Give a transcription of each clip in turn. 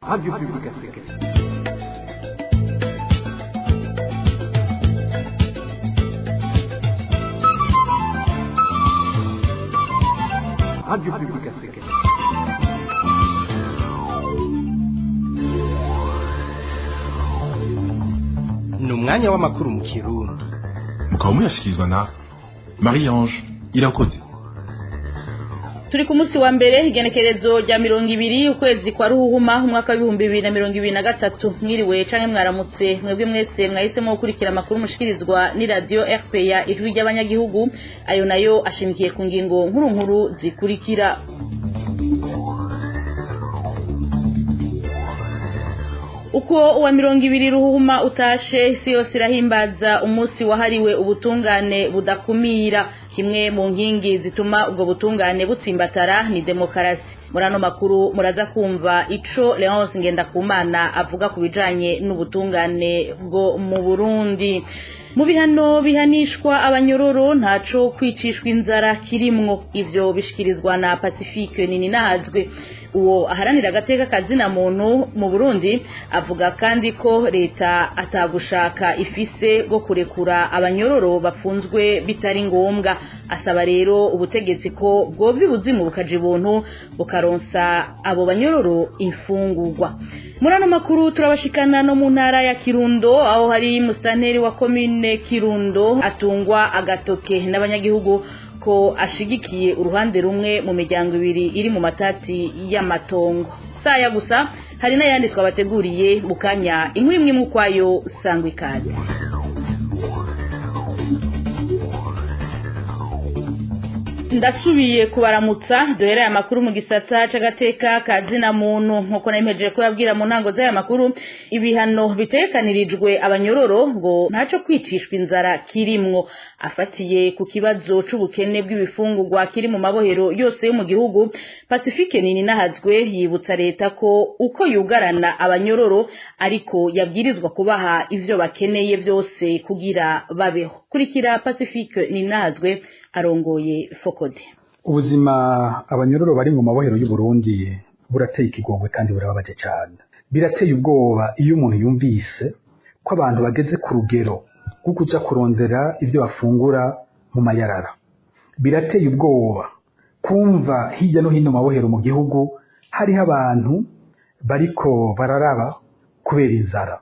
Radio Publique Africaine. Radio Publique Africaine. Ni umwanya w'amakuru mu Kirundi. Mukaba muyashyikirizwa na Marie Ange Irakoze. Turi ku munsi wa mbere, igenekerezo rya 20 ukwezi kwa Ruhuhuma, umwaka wa 2023. Mwiriwe canke mwaramutse mwebwe mwese mwahisemo gukurikira amakuru mushikirizwa ni radio RPA, Ijwi ry'Abanyagihugu. Ayo nayo ashimikiye ku ngingo nkuru nkuru zikurikira: Uko uwa 20 Ruhuma utashe, isi yose irahimbaza umunsi wahariwe ubutungane budakumira. Kimwe mu nkingi zituma ubwo butungane butsimbatara ni demokarasi. Muri ano makuru muraza kumva ico Leonce Ngendakumana avuga ku bijanye n'ubutungane bwo mu Burundi. Mu bihano bihanishwa abanyororo, ntaco kwicishwa inzara kirimwo. Ivyo bishikirizwa na Pacifique Nininahazwe, uwo aharanira agateka kazina muntu mu Burundi. Avuga kandi ko leta atagushaka ifise bwo kurekura abanyororo bafunzwe bitari ngombwa. Asaba rero ubutegetsi ko bwoba ubuzimu bukaja ibuntu, bukaronsa abo banyororo imfungurwa. Muri ano makuru turabashikana no mu ntara ya Kirundo, aho hari musitanteri wa komine Kirundo atungwa agatoke n'abanyagihugu ko ashigikiye uruhande rumwe mu miryango ibiri iri mu matati y'amatongo. Saya gusa, hari n'ayandi twabateguriye mu kanya. Inkuru imwe imwe ukwayo, sangwa ikaze. Ndasubiye kubaramutsa. Duhereye amakuru mu gisata c'agateka ka zina muntu. Nkuko nabimejeje kuyabwira mu ntango z'aya makuru, ibihano bitekanirijwe abanyororo ngo ntaco kwicishwa inzara kirimwo. Afatiye ku kibazo c'ubukene bw'ibifungurwa kiri mu mabohero yose yo mu gihugu, Pacifique Nininahazwe yibutsa leta ko uko yugarana abanyororo ariko yabwirizwa kubaha ivyo bakeneye vyose kugira babeho. Kurikira Pacifique Nininahazwe arongoye Focode. Ubuzima abanyororo bari mu mabohero y'u Burundi burateye ikigongwe kandi burababaje cyane. Birateye ubwoba iyo umuntu yumvise ko abantu bageze ku rugero rwo kuja kurondera ivyo bafungura mu mayarara. Birateye ubwoba kumva hirya no hino mu mabohero mu gihugu hariho abantu bariko bararaba kubera inzara.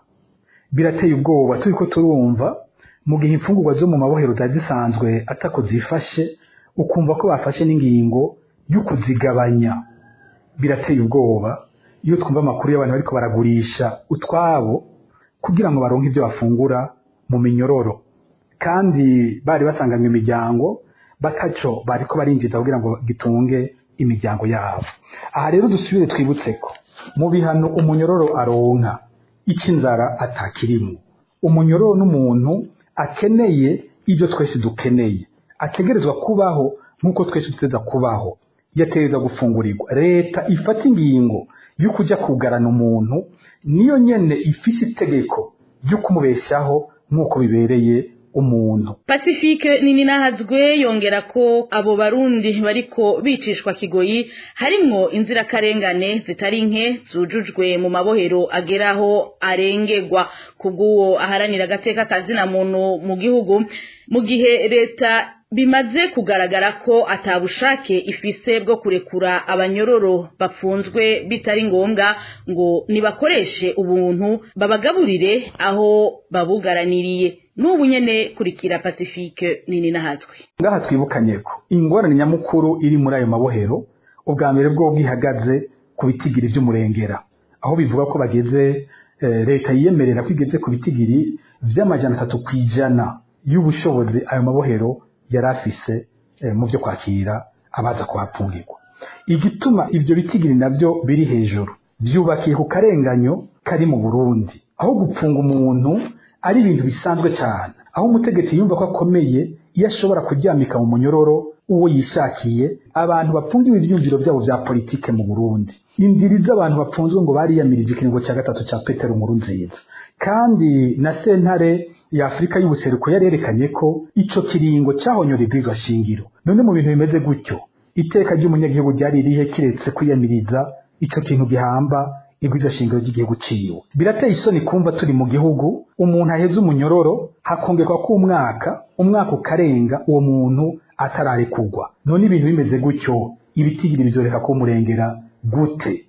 Birateye ubwoba turiko turumva mu gihe imfungurwa zo mu mabohero zari zisanzwe atako zifashe, ukumva ko bafashe n'ingingo yo kuzigabanya. Birateye ubwoba iyo twumva amakuru y'abantu bariko baragurisha utwabo kugira ngo baronke ibyo bafungura mu minyororo, kandi bari basanganywe imiryango bataco bariko barinjiza kugira ngo gitunge imiryango yabo. Aha rero dusubire twibutse ko mu bihano umunyororo aronka, ic'inzara atakirimwo. Umunyororo n'umuntu akeneye ibyo twese dukeneye, ategerezwa kubaho nk'uko twese dutegerezwa kubaho, yategerezwa gufungurirwa. Leta ifata ingingo yo kuja kugarana umuntu niyo nyene ifise itegeko ryo kumubeshaho nk'uko bibereye umuntu. Pacifique Nininahazwe yongera ko abo Barundi bariko bicishwa kigoyi harimwo inzirakarengane zitari nke zujujwe mu mabohero ageraho arengegwa. Kubw'uwo aharanira agateka kazina muntu mu gihugu, mu gihe leta bimaze kugaragara ko atabushake ifise bwo kurekura abanyororo bafunzwe bitari ngombwa, ngo nibakoreshe ubuntu babagaburire aho babugaraniriye n'ubu nyene. Kurikira Pacifique Nininahazwe. Ngaha twibukanye ko ingorane nyamukuru iri muri ayo mabohero ubwa mbere bwo bwihagaze ku bitigiri vy'umurengera, aho bivuga ko bageze leta yiyemerera ko igeze ku bitigiri vya 300% y'ubushobozi ayo mabohero yari afise mu vyo kwakira abaza kuhapfungirwa. Igituma ivyo bitigiri navyo biri hejuru vyubakiye ku karenganyo kari mu Burundi, aho gupfunga umuntu ari ibintu bisanzwe cyane, aho umutegetsi yumva ko akomeye iyo ashobora kuryamika mu munyororo uwo yishakiye. Abantu bapfungiwe ivyiyumviro vyabo vya politike mu Burundi, indiri z'abantu bapfunzwe ngo bariyamirije ikiringo cya gatatu ca Petero Nkurunziza, kandi na Sentare ya Afurika y'Ubuseruko yarerekanye ko ico kiringo cahonyora ibwirizwa shingiro. None mu bintu bimeze gutyo, iteka ry'umunyagihugu ryari rihe kiretse kwiyamiriza ico kintu gihamba ibwirizwa shingiro ry'igihugu ciwe. Birateye isoni kumva turi mu gihugu umuntu aheze umunyororo hakongerwa ko umwaka ukarenga uwo muntu atararekugwa. None ibintu bimeze gutyo, ibitigiri bizoreka ko murengera gute?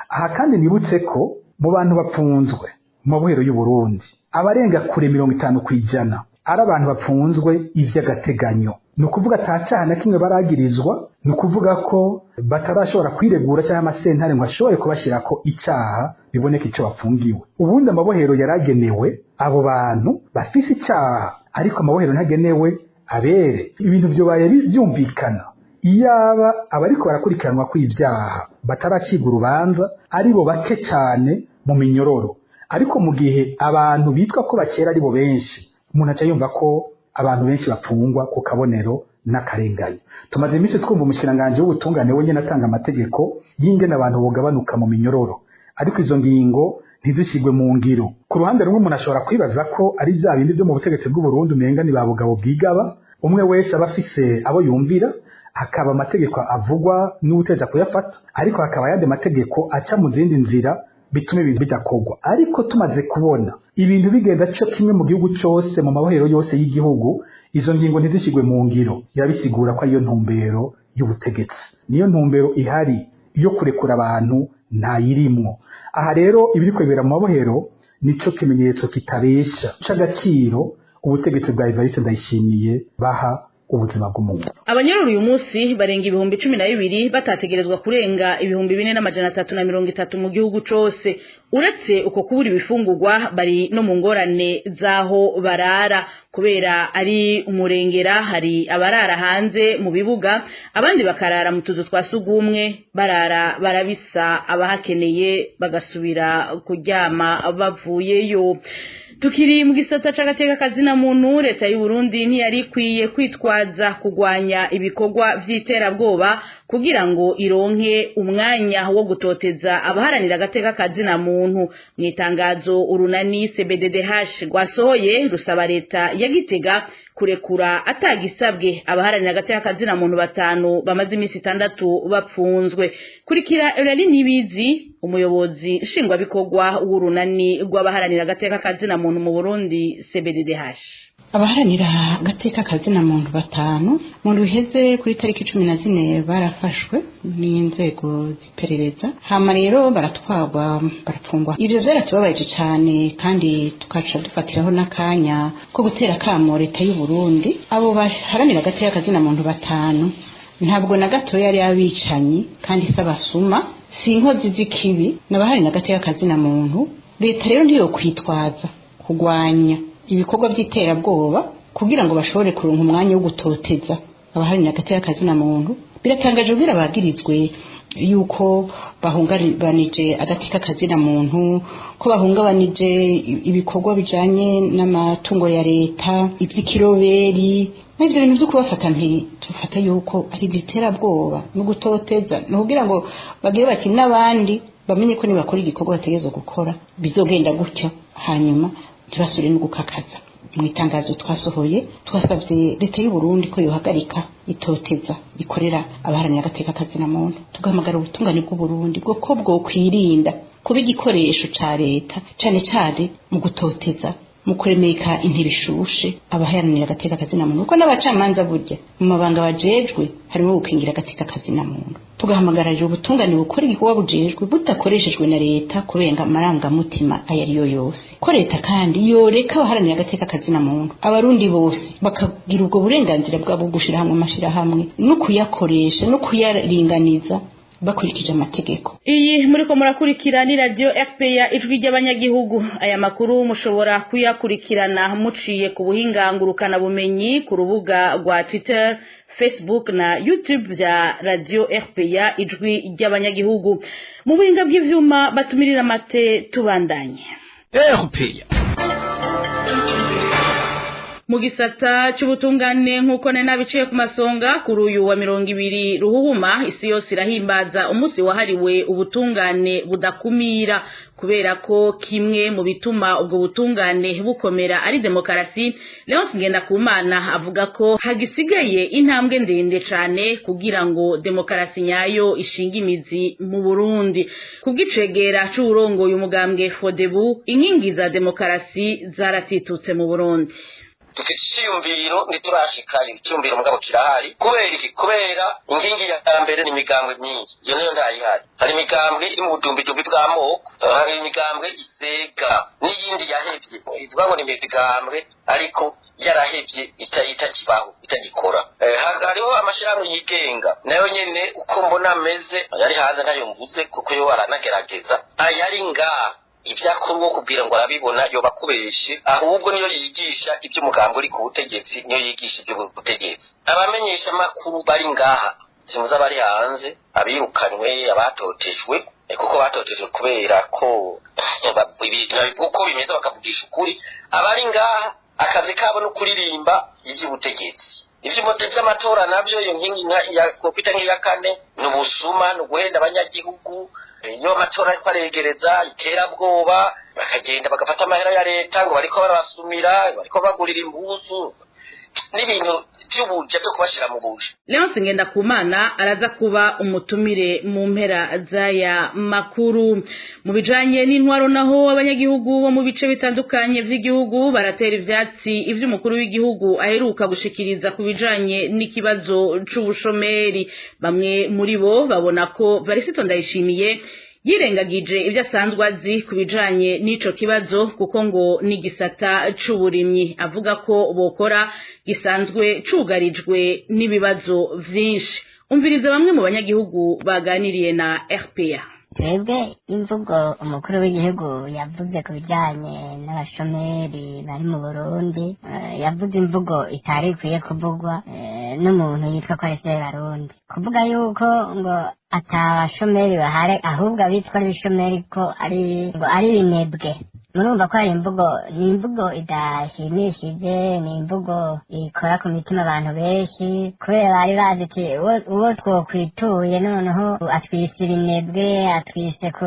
Aha kandi nibutse ko mu bantu bapfunzwe mu mabohero y'u Burundi abarenga kure 50% ari abantu bapfunzwe ivy'agateganyo. Ni ukuvuga ata caha na kimwe baragirizwa, ni ukuvuga ko batarashobora kwiregura cyangwa amasentare ngo ashobore kubashirako icaha biboneka ico bapfungiwe. Ubundi amabohero yaragenewe abo bantu bafise icaha, ariko amabohero ntagenewe abere. Ibintu vyobaye vyumvikana iyaba abariko barakurikiranwa kw'ivyaha bataracibwa urubanza aribo bake cane mu minyororo, ariko mu gihe abantu bitwa ko bakera aribo benshi, umuntu aca yumva ko abantu benshi bapfungwa ku kabonero n'akarenganyo. Tumaze iminsi twumva umushikiranganji w'ubutungane wenyene atanga amategeko y'ingene abantu bogabanuka mu minyororo, ariko izo ngingo ntizishigwe mu ngiro. Ku ruhande rumwe umuntu ashobora kwibaza ko ari vya bindi vyo mu butegetsi bw'u Burundi umenga ni ba bugabo bwigaba, umwe wese aba afise abo yumvira, hakaba amategeko avugwa n'uwuteza kuyafata, ariko hakaba ayandi mategeko aca mu zindi nzira bituma ibintu bidakorwa. Ariko tumaze kubona ibintu bigenda co kimwe mu gihugu cose, mu mabohero yose y'igihugu, izo ngingo ntizishigwe mu ngiro, irabisigura ko ariyo ntumbero y'ubutegetsi, niyo ntumbero ihari yo kurekura abantu ntayirimwo. Aha rero ibiriko bibera mu mabohero nico kimenyetso kitabesha c'agaciro ubutegetsi bwa Evariste Ndayishimiye baha ubuzima bw'umuntu. Abanyororo uyu munsi barenga 12,000 batategerezwa kurenga 4,330 mu gihugu cose. Uretse uko kubura ibifungurwa, bari no mu ngorane z'aho barara kubera ari umurengera. Hari abarara hanze mu bibuga, abandi bakarara mu tuzu twa sugumwe, barara barabisa abahakeneye bagasubira kuryama bavuyeyo. Tukiri mu gisata c'agateka kazina muntu, leta y'u Burundi ntiyari ikwiye kwitwaza kugwanya ibikorwa vy'iterabwoba kugira ngo ironke umwanya wo gutoteza abaharanira agateka kazina muntu. Mu itangazo urunani CBDDH rwasohoye, rusaba leta ya Gitega kurekura atagisabwe abaharanira agateka kazina muntu batanu bamaze iminsi 6 bapfunzwe. Kurikira Eulalie Nibizi, umuyobozi nshingwabikorwa w'urunani rw'abaharanira agateka kazina muntu mu Burundi CBDDH. Abaharanira agateka kazina muntu batanu mu ruheze kuri tariki 14 barafashwe n'inzego ziperereza, hama rero baratwagwa barapfungwa. Ivyo vyaratubabaje cane, kandi tukaca dufatiraho n'akanya ko gutera akamo leta y'u Burundi. Abo baharanira agateka kazina muntu batanu ntabwo na gato yari abicanyi, kandi si abasuma, si inkozi z'ikibi, n'abaharanira agateka kazina muntu. Leta rero ntiyo kwitwaza kugwanya ibikorwa by'iterabwoba kugira ngo bashobore kuronka umwanya wo gutoteza abaharanira agateka kazina muntu. Biratangaje kugira bagirizwe yuko bahungabanije agateka kazina muntu, ko bahungabanije ibikorwa bijanye n'amatungo ya leta, ivy'ikiroberi n'ivyo bintu vyo kubafata mpiri. Tufata yuko ari iby'iterabwoba no gutoteza, ni kugira ngo bagire bati n'abandi bamenye ko nibakora igikorwa bategerezwa gukora bizogenda gutyo, hanyuma ntibasubire no gukakaza. Mu itangazo twasohoye twasabye leta y'u Burundi ko yohagarika itoteza ikorera abaharanira agateka kazina muntu, tugahamagara ubutungane bw'u Burundi bwo ko bwokwirinda kuba igikoresho ca leta, cane cane mu gutoteza, mu kuremeka intebe ishushe abaharanira agateka kazina muntu, kuko n'abacamanza burya mu mabanga bajejwe harimo gukingira agateka kazina muntu. Tugahamagararira ubutungane bukora igikorwa bujejwe budakoreshejwe na leta kubenga amarangamutima ayo ariyo yose, ko leta kandi yoreka abaharanira agateka kazina muntu, abarundi bose bakagira ubwo burenganzira bwabo bwo gushira hamwe amashirahamwe no kuyakoresha no kuyaringaniza bakurikije amategeko. Iyi muriko murakurikira ni radio RPA ijwi ry'abanyagihugu. Aya makuru mushobora kuyakurikirana muciye ku buhinga ngurukana bumenyi ku rubuga rwa Twitter, Facebook na YouTube vya radio RPA ijwi ry'abanyagihugu. Mu buhinga bw'ivyuma batumirira mate, tubandanye. RPA. Mu gisata c'ubutungane, nk'uko nari nabiciye ku masonga, kuri uyu wa 20 Ruhuhuma isi yose irahimbaza umunsi wahariwe ubutungane budakumira. Kubera ko kimwe mu bituma ubwo butungane bukomera ari demokarasi, Leonce Ngendakumana avuga ko hagisigaye intambwe ndende cane kugira ngo demokarasi nyayo ishinge imizi mu Burundi. Kubw'icegera c'uwurongoye umugambwe Frodebu, inkingi za demokarasi zaratitutse mu Burundi. Dufite iciyumviro, ntiturashikayo. Iciyumviro mugabo kirahari. Kubera iki? Kubera inkingi ya mbere ni imigambwe myinshi, iyo niyo ntayihari. Hari imigambwe iri mu budumbidumbi bw'amoko, hari imigambwe isega n'iyindi yahevye ivuga ngo ni imigambwe ariko yarahevye, itakibaho, itagikora. Hariho amashirahamwe yigenga, nayo nyene uko mbona ameze, yari hanze ntayo mvuze kuko yo aranagerageza. Ayari ngaha, ivyakora uwo kubwira ngo arabibona yoba akubeshe. Ahubwo niyo yigisha ivy'umugambi uri ku butegetsi, niyo yigisha ivy'ubutegetsi. Abamenyesha makuru bari ngaha, simuza abari hanze, abirukanywe, abatotejwe, kuko batotejwe kubera ko ibintu uko bimeze bakavugisha ukuri. Abari ngaha akazi kabo no kuririmba ivy'ubutegetsi, ivy'amatora navyo. Iyo nkingi ya kwita nk'iya kane ni ubusuma, ni uguhenda abanyagihugu. Iyo amatora ariko aregereza, iterabwoba, bakagenda bagafata amahera ya leta ngo bariko barabasumira, bariko bagurira impuzu n'ibintu vy'ubuja vyo kubashira mu buja. Leonce Ngendakumana araza kuba umutumire mu mpera z'aya makuru. Mu bijanye n'intwaro naho, abanyagihugu bo mu bice bitandukanye vy'igihugu baratera ivyatsi ivy'umukuru w'igihugu aheruka gushikiriza ku bijanye n'ikibazo c'ubushomeri. Bamwe muri bo babona ko Varisito Ndayishimiye yirengagije ibyo asanzwe azi ku bijanye n'ico kibazo, kuko ngo n'igisata c'uburimyi avuga ko bokora gisanzwe cugarijwe n'ibibazo vyinshi. Umviriza bamwe mu banyagihugu baganiriye na RPA. Twebwe imvugo umukuru w'igihugu yavuze ku bijyanye n'abashomeri bari mu Burundi, yavuze imvugo itari ikwiye kuvugwa n'umuntu yitwa ko ari Sebarundi, kuvuga yuko ngo atabashomeri bahari, ahubwo abitwa n'ibishomeri ko ari ngo ari ibinebwe. Murumva ko ari imvugo, ni imvugo idashimishije, ni imvugo ikora ku mitima abantu benshi, kubera bari bazi ati uwo twokwituye noneho atwise ibinebwe, atwise ko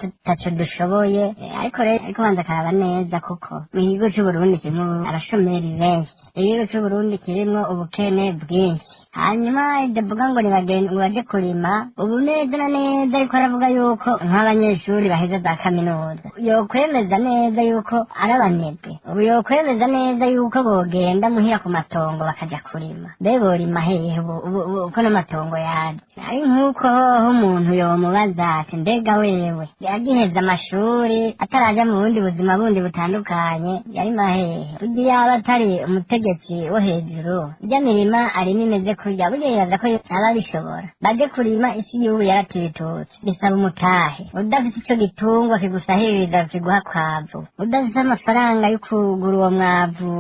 tutaco dushoboye. Ariko rero ariko banza akaraba neza, kuko mu gihugu c'Uburundi kirimwo abashomeri benshi, igihugu c'Uburundi kirimwo ubukene bwinshi. Hanyuma ndavuga ngo nibagende ngo baje kurima ubu neza na neza, ariko aravuga yuko nk'abanyeshuri baheza za kaminuza yokwemeza neza yuko ari abanebwe. Ubu yokwemeza neza yuko bogenda muhira ku matongo bakaja kurima. Mbe borima hehe ubu ko n'amatongo yaje? Ari nk'uko hoho umuntu yomubaza ati: mbega wewe yagiheza amashuri ataraja mu bundi buzima bundi butandukanye yarima hehe? Burya yaba atari umutegetsi wo hejuru, irya mirima arimo imeze kurya, burya yibaza ko aba abishobora? Baje kurima, isi y'ubu yaratitutse, bisaba umutahe. Udafite ico gitungwa kigusahiriza kiguha kwavu, udafite amafaranga yo kugura uwo mwavu,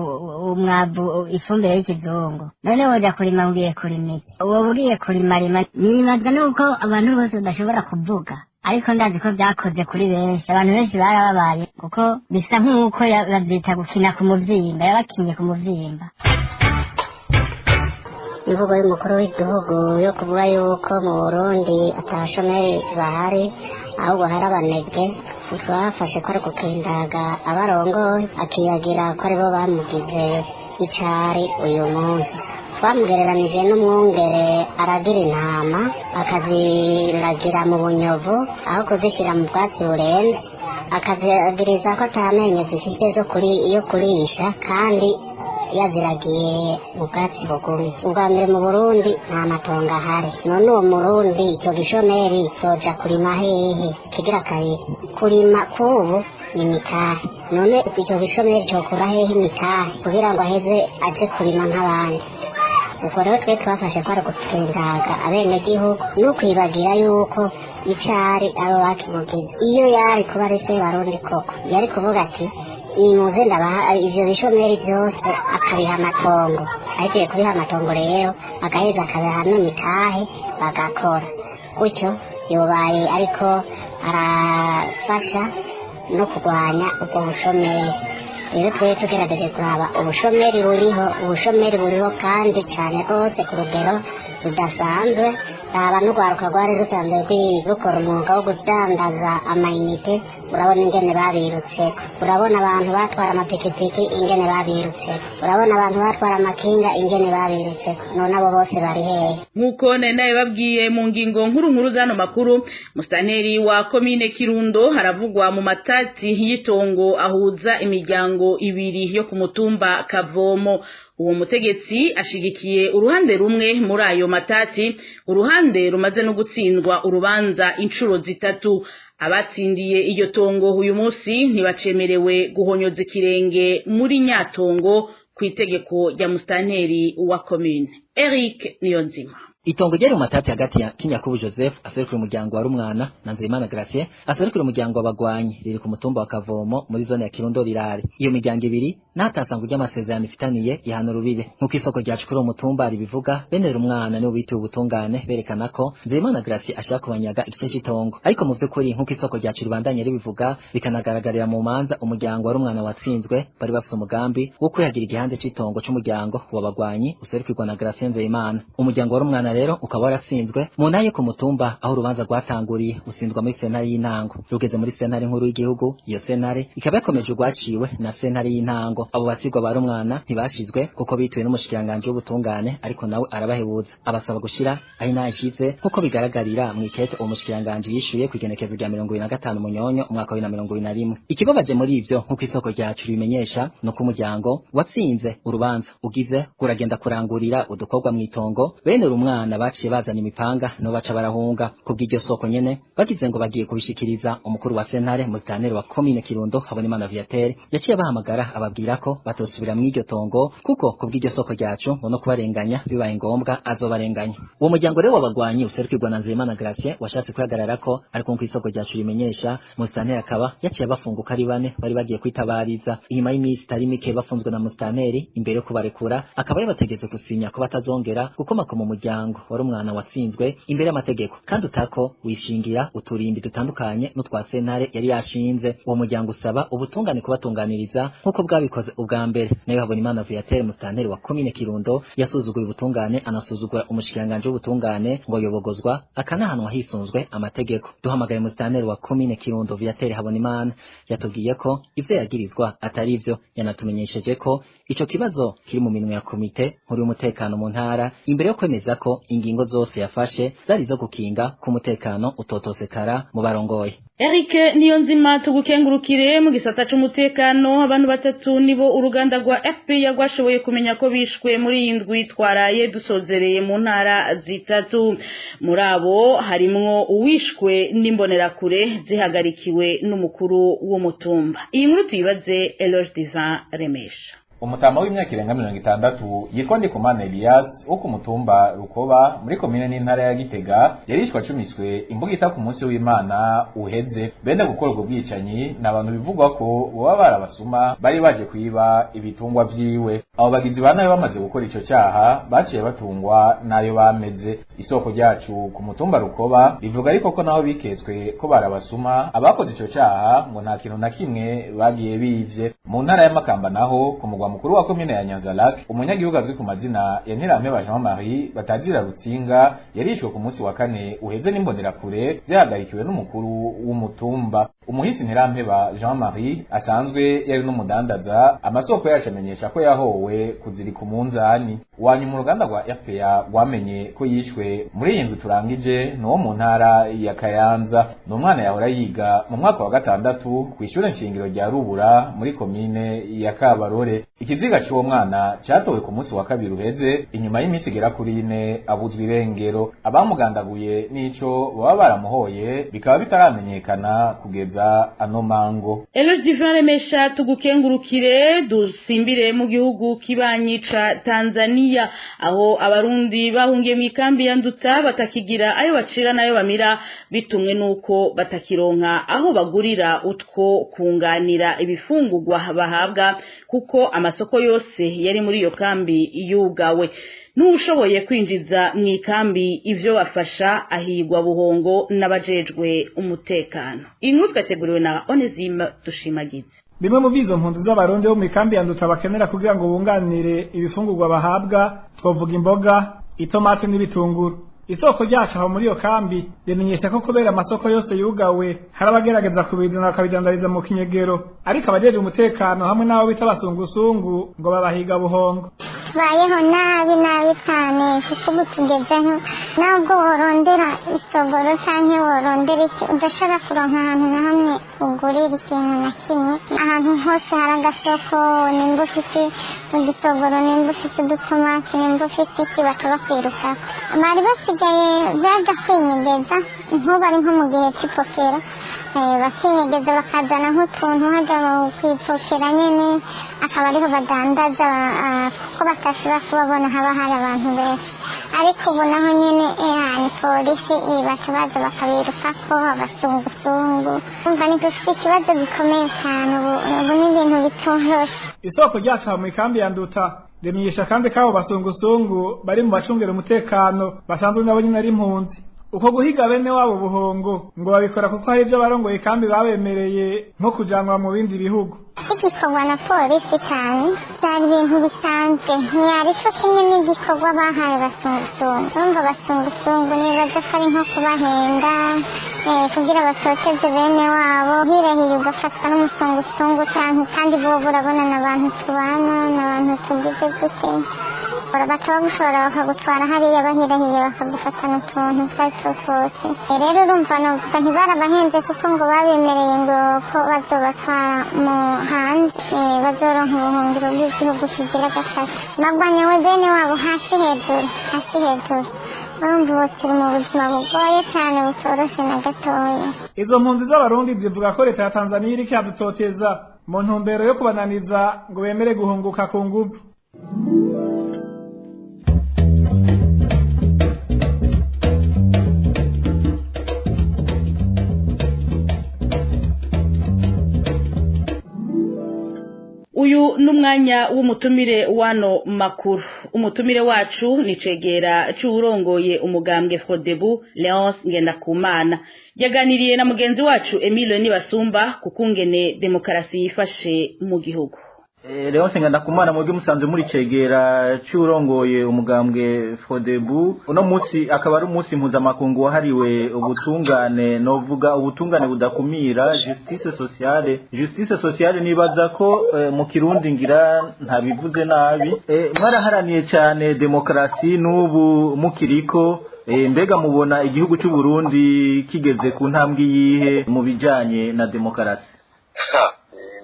umwavu, ifumbire y'ikizungu, none woja kurima ugiye kurima iki? Uwo ugiye kurimarima? Nibaza nuko abantu bose badashobora kuvuga, ariko ndazi ko byakoze kuri benshi. Abantu benshi barababaye, kuko bisa nk'uko bavyita gukina ku muvyimba, yabakinye ku muvyimba. Imvugo y'umukuru w'igihugu yo kuvuga yuko mu Burundi atabashomeri bahari, ahubwo hari abanebwe, twafashe ko ari gukendaga abarongoye, akiyagira ko aribo bamugize icari uyu munsi. Twamugereranije n'umwungere aragira intama akaziragira mu bunyovu aho kuzishyira mu bwatsi burenze, akazagiriza ko atamenyo zifite zo kuri yo kurisha kandi yaziragiye mu bwatsi bugumye. Ubwa mbere, mu Burundi nta matongo ahari. None uwo Murundi, icyo gishomeri cyoja kurima hehe? Kigira kabiri, kurima k'ubu ni imitahe. None icyo gishomeri cyokura hehe imitahe kugira ngo aheze aje kurima nk'abandi? Ubwo rero twe twafashe ko ari ugukendaga abenegihugu no kwibagira yuko icari abo bakimugize. Iyo yari kuba ari se Barundi koko, yari kuvuga ati: nimuze ndabaha ivyo bishomeri vyose, akabiha amatongo. Ahejeje kubiha amatongo rero, agaheza akabiha n'imitahe bagakora. Gutyo yobaye ariko arafasha no kurwanya ubwo bushomeri. Rero twe tugerageje kuraba ubushomeri buriho, ubushomeri buriho kandi cyane rwose ku rugero rudasanzwe. Raba n'urwaruka rwari rusanzwe rukora umwuga wo kudandaza amayinite, urabona ingene babirutseko. Urabona abantu batwara amapikipiki ingene babirutseko, urabona abantu batwara amakinga ingene babirutseko. None abo bose bari hehe? Nk'uko nari nabibabwiye mu ngingo nkuru nkuru z'ano makuru, musitanteri wa komine Kirundo haravugwa mu matati y'itongo ahuza imiryango ibiri yo ku mutumba Kavomo. Uwo mutegetsi ashigikiye uruhande rumwe muri ayo matati, uruhande rumaze no gutsindwa urubanza inshuro zitatu. Abatsindiye iryo tongo uyu munsi ntibacemerewe guhonyoza ikirenge muri nyatongo ku itegeko rya musitanteri wa komine. Eric Niyonzima. Itongo ryari mu matati hagati ya Kinyakubu Joseph aserukira umuryango wa Rumwana na Nzeyimana Gratien aserukira umuryango w'abagwanyi riri ku mutumba wa Kavomo muri zone ya Kirundo rirare. Iyo miryango ibiri ntatasanga ry'amasezerano ifitaniye ihano rubibe. Nk'uko isoko ryacu kuri uwo mutumba ribivuga, bene Rumwana nibo bituye ubutungane berekana ko Nzeyimana Gratien ashaka kubanyaga igice cy'itongo. Ariko mu vy'ukuri nk'uko isoko ryacu ribandanye ribivuga, bikanagaragarira mu manza, umuryango wa Rumwana watsinzwe bari bafise umugambi wo kwihagira igihande cy'itongo c'umuryango w'abagwanyi userukirwa na Gratien Nzeyimana. Umuryango wa Rumwana rero ukaba waratsinzwe mu ntara yo ku mutumba aho urubanza rwatanguriye, utsindwa muri sentare y'intango, rugeze muri sentare nkuru y'igihugu. Iyo sentare ikaba yakomeje urwaciwe na sentare y'intango. Abo basigwa ba Rumwana ntibashizwe kuko bituwe n'umushikiranganji w'ubutungane, ariko nawe arabahebuza abasaba gushira aho inaha ishize, nkuko bigaragarira mu ikete uwo mushikiranganji yishuye ku igenekezo rya 25 Munyonyo umwaka wa 2021. Ikibabaje muri ivyo, nkuko isoko ryacu ribimenyesha, nuko umuryango watsinze urubanza ugize kuragenda kurangurira udukorwa mw'itongo, bene Rumwana baciye bazana imipanga no baca barahunga. Kubw'iryo soko nyene bagize ngo bagiye kubishikiriza umukuru wa sentare, musitanteri wa komine Kirundo Habonimana Viateur, yaciye bahamagara ababwira ko batosubira mw'iryo tongo, kuko kubw'iryo soko ryacu ngo no kubarenganya bibaye ngombwa azobarenganya. Uwo muryango rero w'abagwanyi userukirwa na Nzeyimana Gratien washatse kwihagarara ko, ariko nk'uko isoko ryacu rimenyesha, musitanteri akaba yaciye abafunguka ari bane bari bagiye kwitabariza. Inyuma y'iminsi itari mike bafunzwe na musitanteri, imbere yo kubarekura akaba yabategetse gusinya ko batazongera gukomaka mu muryango wari umwana watsinzwe imbere y'amategeko, kandi utako wishingira uturimbi dutandukanye n'utwa sentare yari yashinze. Uwo muryango usaba ubutungane kubatunganiriza nk'uko bwabikoze ubwa mbere. Nayo Habonimana Viateur, musitanteri wa komine Kirundo, yasuzuguye ubutungane anasuzugura umushikiranganji w'ubutungane, ngo yobogozwa akanahanwa hisunzwe amategeko. Duhamagaye musitanteri wa komine Kirundo Viateur Habonimana, yatubwiye ko ivyo yagirizwa atari ivyo. Yanatumenyesheje ko ico kibazo kiri mu minwe ya komite nkuru y'umutekano mu ntara, imbere yo kwemeza ko ingingo zose yafashe zari zo gukinga ku mutekano utotosekara mu barongoye. Eric Niyonzima, tugukengurukire. Mu gisata c'umutekano, abantu batatu nibo uruganda rwa FPR rwashoboye kumenya ko bishwe muri iyi ndwi twaraye dusozereye mu ntara zitatu. Muri abo harimwo uwishwe n'imbonerakure zihagarikiwe n'umukuru w'umutumba. Iyi nkuru tuyibaze Eloge Divin Remesha. Umutama w'imyaka irenga 60 yitwa Ndikumana Elias wo ku mutumba Rukoba muri komine n'intara ya Gitega yarishwe acumiswe imbugita ku munsi w'Imana uheze. Bene gukora ubwo bwicanyi ni abantu bivugwa ko boba barabasuma bari baje kwiba ibitungwa vyiwe. Abo bagizi ba nabi bamaze gukora ico cyaha baciye batungwa nayo bameze. Isoko ryacu ku mutumba Rukoba rivuga ariko ko naho biketswe ko barabasuma, abakoze ico cyaha ngo nta kintu na kimwe bagiye bivye. Mu ntara ya Makamba naho, ku mugwa mukuru wa komine ya Nyanza-Lac, umunyagihugu azwi ku mazina ya Ntirampeba Jean Marie batazira Rutsinga yarishwe ku munsi wa kane uheze n'imbonerakure zihagarikiwe n'umukuru w'umutumba. Umuhisi Ntirampeba Jean Marie asanzwe yari n'umudandaza. Amasoko yacu amenyesha ko yahowe kuzirika umunzani. Wanyuma uruganda rwa RPA rwamenye ko yishwe muri iyi ndwi turangije ni uwo mu ntara ya Kayanza. Ni umwana yahora yiga mu mwaka wa gatandatu kw'ishure nshingiro rya Rubura muri komine ya Kabarore. Ikiziga c'uwo mwana catowe ku munsi wa kabiri uheze inyuma y'iminsi igera kuri ine abuzwa irengero. Abamugandaguye n'ico baba baramuhoye bikaba bitaramenyekana kugeza ano mango. Eloge Divin Remesha, tugukengurukire. Dusimbire mu gihugu kibanyi ca Tanzania, aho abarundi bahungiye mu ikambi ya Nduta batakigira ayo bacira nayo bamira, bitumwe nuko batakironka aho bagurira utwo kunganira ibifungurwa bahabwa, kuko amasoko yose yari muri iyo kambi yugawe. N'ushoboye kwinjiza mu ikambi ivyo bafasha ahigwa buhongo n'abajejwe umutekano. Inkuru twateguriwe na Onesime Dushimagize. Bimwe mu bizo mpunzi z'abarundi bo mu ikambi ya Nduta bakenera kugira ngo bunganire ibifungurwa bahabwa, twovuga imboga, itomati n'ibitunguru. Isoko ryacu aho muri iyo kambi rimenyesha ko kubera amasoko yose yugawe hari abagerageza kubizana bakabidandariza mu kinyegero, ariko abajejwe umutekano hamwe n'abo bita abasungusungu ngo babahiga buhongo. Tubayeho nabi nabi cyane, kuko ubu tugezeho nubwo worondera isogoro canke worondera iki, udashobora kuronka ahantu na hamwe ugurira ikintu na kimwe. Ahantu hose hari agasoko, nimba ufite ugisogoro, nimba ufite udutomati, nimba ufite iki, baca bakwirukako. Bari basigaye baja kwinyegeza, nk'ubu ari nko mu gihe c'ipokera, bakinyegeza bakazana nk'utuntu haja kwipokera nyene, akaba ariho badandaza, kuko batashobora kubabona haba hari abantu benshi. Ariko ubu naho nyene ni polisi baca baza bakabirukako, abasungusungu. Umva ni dufite ikibazo gikomeye cyane ubu, ubu ni ibintu bitoroshe. Isoko ryacu mu ikambi ya Nduta rimenyesha kandi ko abo basungusungu bari mu bacungera umutekano basanzwe nabo nyene ari impunzi. Uko guhiga bene wabo buhongo ngo babikora kuko hari ibyo barongoye kandi babemereye nko kujanwa mu bindi bihugu. Igikorwa na polisi cyane byari ibintu bisanzwe, ntiyari cyo kimwe n'igikorwa bahaye basungusungu. Urumva basungusungu nibaza ko ari nko kubahenda kugira batoteze bene wabo, hirahira ugafatwa n'umusungusungu cyane, kandi bobo urabona n'abantu tubana, n'abantu tugize gute, baca bagushora bakagutwara hariya bahirahiye bakagufatana utuntu twari two twose. Rero urumva novuga ntibarabahenze kuko ngo babemereye ngo ko bazobatwara mu hanze, bazoronka ubuhungiro bw'igihugu kigira gatatu. Bagwanyewe bene wabo hasi hejuru, hasi hejuru. Urumva ubu turi mu buzima bugoye cyane butoroshe na gatoya. Izo mpunzi z'abarundi zivuga ko leta ya Tanzania iriko iradutoteza mu ntumbero yo kubananiza ngo bemere guhunguka ku nguvu. Uyu n'umwanya w'umutumire wano makuru. Umutumire wacu ni cegera c'uwurongoye umugambwe Frodebu Leonce Ngendakumana. Yaganiriye na mugenzi wacu Emile Nibasumba kukungene demokarasi yifashe mu gihugu. Leonce Ngendakumana, mwebwe musanzwe muri cegera c'uwurongoye umugambwe Frodebu, uno munsi akaba ari umunsi mpuzamakungu wahariwe ubutungane, novuga ubutungane budakumira, justice sociale. Justice sociale nibaza ko mu Kirundi ngira ntabivuze nabi. Mwaraharaniye cyane demokarasi n'ubu mukiriko, mbega mubona igihugu c'u Burundi kigeze ku ntambwe yihe mu bijanye na demokarasi?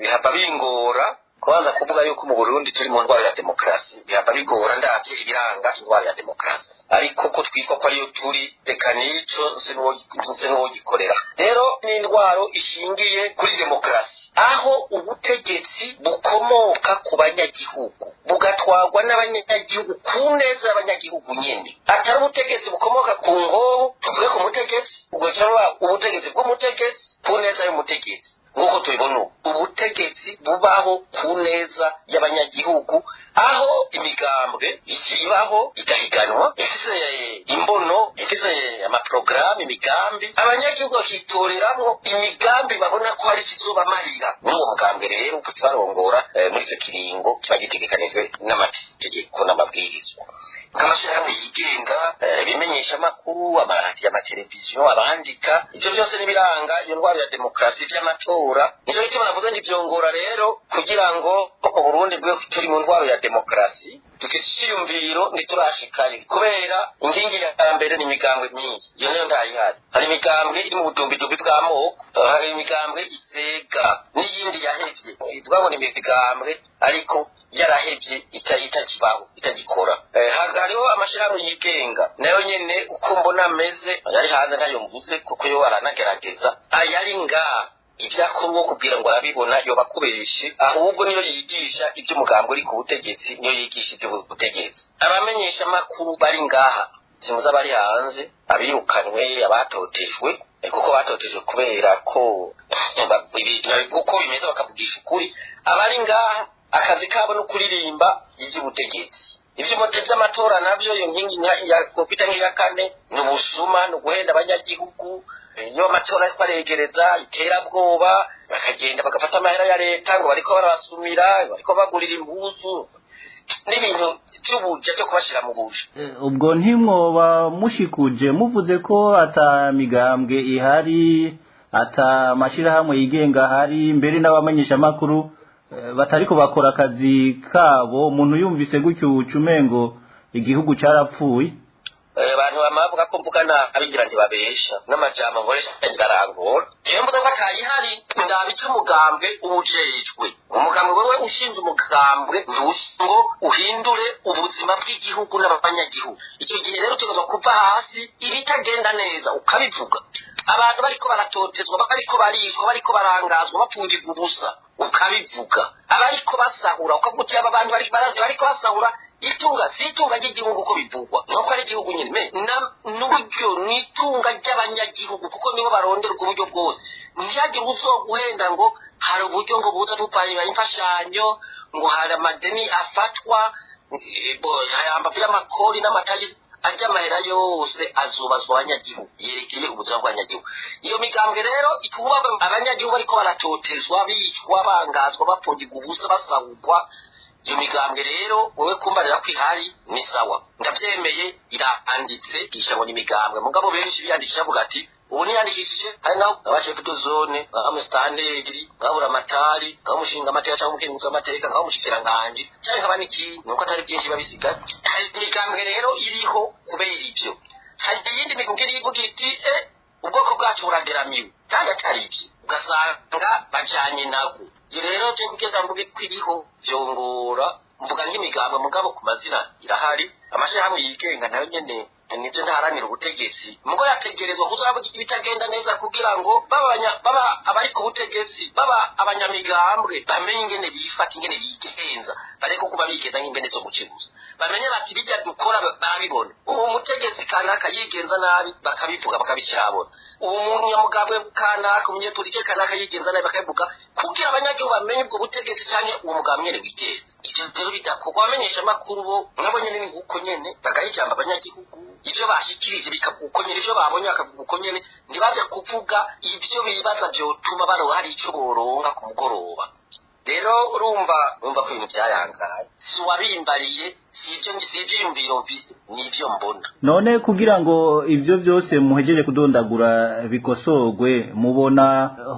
Bihava bingora kubanza kuvuga yuko mu Burundi turi mu ndwara ya demokarasi, bihava bigora ndavye ibiranga indwara ya demokarasi, ariko ko twitwa ko ariyo turi, reka nico nse n'uwogikorera. Rero ni indwaro ishingiye kuri demokarasi, aho ubutegetsi bukomoka ku banyagihugu bugatwarwa n'abanyagihugu ku neza y'abanyagihugu nyene, atari ubutegetsi bukomoka ku ngoho tuvuge ku mutegetsi, ubwo cyangwa ubutegetsi bw'umutegetsi ku neza y'umutegetsi. Nk'uko tubibona ubu, ubutegetsi bubaho ku neza y'abanyagihugu, aho imigambwe ibaho igahiganwa, ifise imbono, ifise amaprogaramu, imigambi, abanyagihugu bakitoreramwo imigambi babona ko hari ikizobamarira. N'uwo mugambwe rero ukabarongora muri ico kiringo kiba gitegekanijwe n'amategeko n'amabwirizwa, nk'amashirahamwe yigenga, ibimenyesha amakuru, amaradiyo, amateleviziyo, abandika, ivyo vyose n'ibiranga iyo ndwara ya demokarasi vy'amatora. Nico gituma navuze nti vyongora rero kugira ngo koko Burundi bwe turi mu ndwara ya demokarasi, dufite iciyumviro ntiturashikayo, kubera inkingi ya mbere ni imigambwe myinshi, iyo nayo ntayihari. Hari imigambwe iri mu budumbidumbi bw'amoko, hari imigambwe isega n'iyindi yahevye, ivuga ngo ni imigambwe ariko yarahevye itakibaho, itagikora. Hariho amashirahamwe yigenga nayo nyene uko mbona ameze, yari hanze ntayo mvuze kuko yo aranagerageza, ayari ngaha ivyakora uwo kubwira ngo arabibona yoba akubeshe, ahubwo niyo yigisha ivy'umugambwe uri ku butegetsi, niyo yigisha ivy'ubutegetsi. Abamenyesha amakuru bari ngaha, simuza abari hanze, abirukanywe, abatotejwe, kuko batotejwe kubera ko uko bimeze bakavugisha ukuri. Abari ngaha akazi kabo no kuririmba ivy'ubutegetsi, Ivyo vy'amatora navyo, iyo nkingi kwita nk'iya kane, ni ubusuma, ni uguhenda abanyagihugu. Iyo amatora ariko aregereza, iterabwoba, bakagenda bagafata amahera ya leta ngo bariko barabasumira, bariko bagurira impuzu n'ibintu vy'ubuja vyo kubashira mu buja. Ubwo ntimwoba mushikuje muvuze ko ata migambwe ihari, ata mashirahamwe yigenga ahari, mbere n'abamenyeshamakuru batariko bakora akazi kabo? Umuntu yumvise gutyo ucumengo igihugu carapfuye. Abantu bama bavuga ko mvuga nabi, ngira ntibabesha, n'amajambo nkoresha ngarangora. Iyo mvuga ko atayihari, ndaba ico umugambwe uwujejwe. Umugambwe, wewe ushinze umugambwe, ntusi ngo uhindure ubuzima bw'igihugu n'abanyagihugu. Icyo gihe rero tugomba kuva hasi, ibitagenda neza ukabivuga. Abantu bariko baratotezwa, bariko baricwa, bariko barangazwa, bapfungirwa ubusa, ukabivuga. Abariko basahura, ukavuga uti aba bantu bariko basahura itunga, si itunga ry'igihugu uko bivugwa, nuko ari igihugu nyine me n'uburyo ni itunga ry'abanyagihugu, kuko nibo barondera ubwo buryo bwose. Ntihagire uzoguhenda ngo hari uburyo ngo buza buvanye imfashanyo, ngo hari amadeni afatwa hambavu y'amakori n'amatagisi. Ajya amahera yose azubazwa abanyagihugu, yerekeye ubuzima bw'abanyagihugu. Iyo migambwe rero ikuba abanyagihugu bariko baratotezwa, bicwa, bangazwa, bapfungirwa ubusa, basahurwa. Iyo migambwe rero, wowe kumbarira ko ihari ni sawa, ndavyemeye, iranditse isha ngo ni imigambwe. Mugabo benshi biyandikisha bavuga ati ubu niyandikishije, hari naho aba chef de zone, nk'amusitanteri, nkabura amatari, nk'umushinga amateka cyangwa umukenguzi w'amateka, nk'umushikiranganji cyangwa nkaba n'ikindi, nuko atari byinshi biba bisigaye. Hari imigambwe rero iriho kubera ibyo. Hari iyindi migambwe ivuga iti ubwoko bwacu burageramiwe, kandi atari ibyo, ugasanga bajanye nabwo. Iyo rero cyo kugira mvuge ko iriho vyongora, mvuga nk'imigambwe, mugabo ku mazina irahari. Amashirahamwe yigenga nayo nyene nibyo, ntaharanira ubutegetsi, mugo yategerezwa kuzavuga ibitagenda neza kugira ngo baba abari ku butegetsi, baba abanyamigambwe, bamenye ingene bifata, ingene bigenza, bareke kuba bigeza nk'imbene zo gukebuza. Bamenye bati bijya dukora barabibona, uwo mutegetsi kanaka yigenza nabi, bakabivuga, bakabishyirabona. Uwo muntu nyamugambwe kanaka, umunyepolitike kanaka yigenza nabi, bakabivuga, kugira abanyagihugu bamenye ubwo butegetsi canke uwo mugambwe nyene wigenza. Ivyo rero bidakorwa, abamenyesha amakuru bo nabo nyene ni nkuko nyene, bagahijamba abanyagihugu, ivyo bashikirije bikavuga uko nyene, ivyo babonye bakavuga uko nyene, ntibaze kuvuga ivyo bibaza vyotuma baronka hari ico boronka ku mugoroba. Rero urumva ko ibintu vyayangaye, si uwabimbariye, si ivyo, si ivyiyumviro mfise, nivyo mbona. None kugira ngo ivyo vyose muhejeje kudondagura bikosorwe, mubona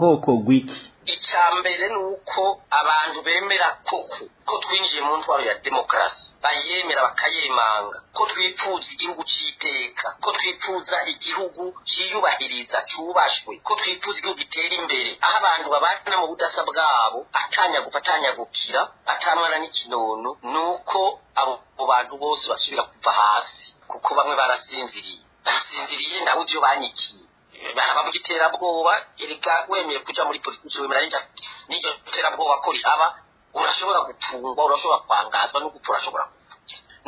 hokorwa iki? Icya mbere ni uko abantu bemera koko ko twinjiye mu ntwaro ya demokarasi, bayemera bakayemanga, ko twipfuza igihugu c'iteka, ko twipfuza igihugu ciyubahiriza, cubashwe, ko twipfuza igihugu gitera imbere, aho abantu babana mu budasa bwabo, atanyagufa atanyagukira, atamwana n'ikinono. Ni uko abo bantu bose basubira kuva hasi, kuko bamwe barasinziriye, barasinziriye, nawe ivyo banyikiye barabavuga iterabwoba. Erega wemeye kuja muri politiki, wemera n'iryo terabwoba ko rihaba. Urashobora gupfungwa, urashobora kwangazwa, no gupfa urashobora gupfa.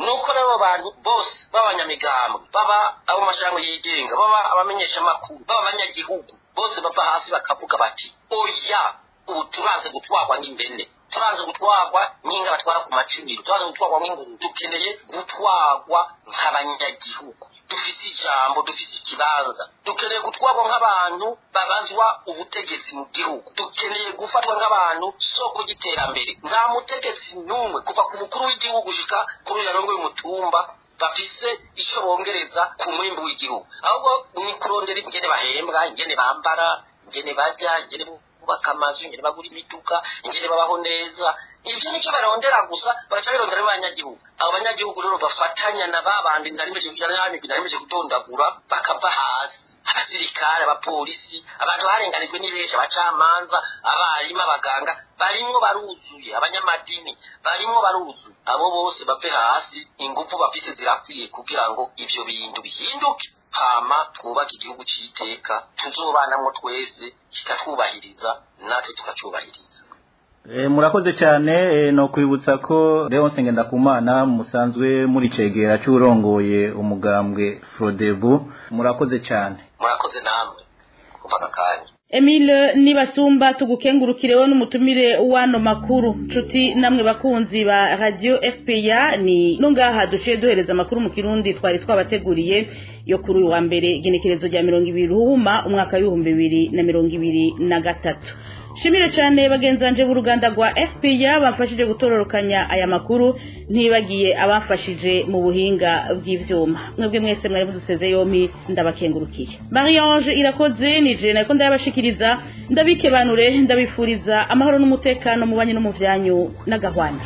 Nuko rero abantu bose, b'abanyamigambwe, baba abo mashirahamwe yigenga, baba abamenyeshamakuru, baba abanyagihugu bose, bava hasi bakavuga bati oya, ubu turanze gutwarwa nk'imbene, turanze gutwarwa n'inka batwara ku macuniro, turanze gutwarwa nk'inguru, dukeneye gutwarwa nk'abanyagihugu dufise ijambo, dufise ikibanza, dukeneye gutwarwa nk'abantu babazwa ubutegetsi mu gihugu, dukeneye gufatwa nk'abantu soko ry'iterambere. Nta mutegetsi n'umwe, kuva ku mukuru w'igihugu gushika kuri uyu arongoye umutumba, bafise ico bongereza ku mwimbu w'igihugu. Ahubwo ni kurondera ingene bahembwa, ingene bambara, ingene barya, ingene bubaka amazu, ingene bagura imiduga, ingene babaho neza. Ivyo nicyo barondera gusa, bagaca birondera abanyagihugu. Abo banyagihugu rero bafatanya na babandi narimeje kudondagura, bakava hasi: abasirikare, abapolisi, abantu barenganijwe ni benshi, abacamanza, abarimu, abaganga, barimwo baruzuye, abanyamadini barimwo baruzuye. Abo bose bave hasi, ingufu bafise zirakwiye kugira ngo ivyo bintu bihinduke, hama twubake igihugu c'iteka tuzobanamwo twese, kikatwubahiriza natwe tukacubahiriza. Murakoze cyane. No kwibutsa ko Leonce Ngendakumana musanzwe muri cegera c'urongoye umugambwe Frodebu. Murakoze cyane. Murakoze namwe kuva aka kanya. Emile Nibasumba, tugukengurukireho n'umutumire wano makuru. Nshuti namwe bakunzi ba Radio FPA, ni nungaha duciye duhereza amakuru mu Kirundi twari twabateguriye yo kuri uyu wa mbere, igenekerezo rya 20 Ruhuma umwaka w'2023. Shimire cyane bagenzanje b'uruganda rwa FPA bamfashije gutororokanya aya makuru, ntibagiye abafashije mu buhinga bw'ivyuma. Mwebwe mwese mwari muduseze yompi, ndabakengurukiye. Marie Ange Irakoze nije nako ndabashikiriza, ndabikebanure, ndabifuriza amahoro n'umutekano mu banyu no mu vyanyu n'agahwane.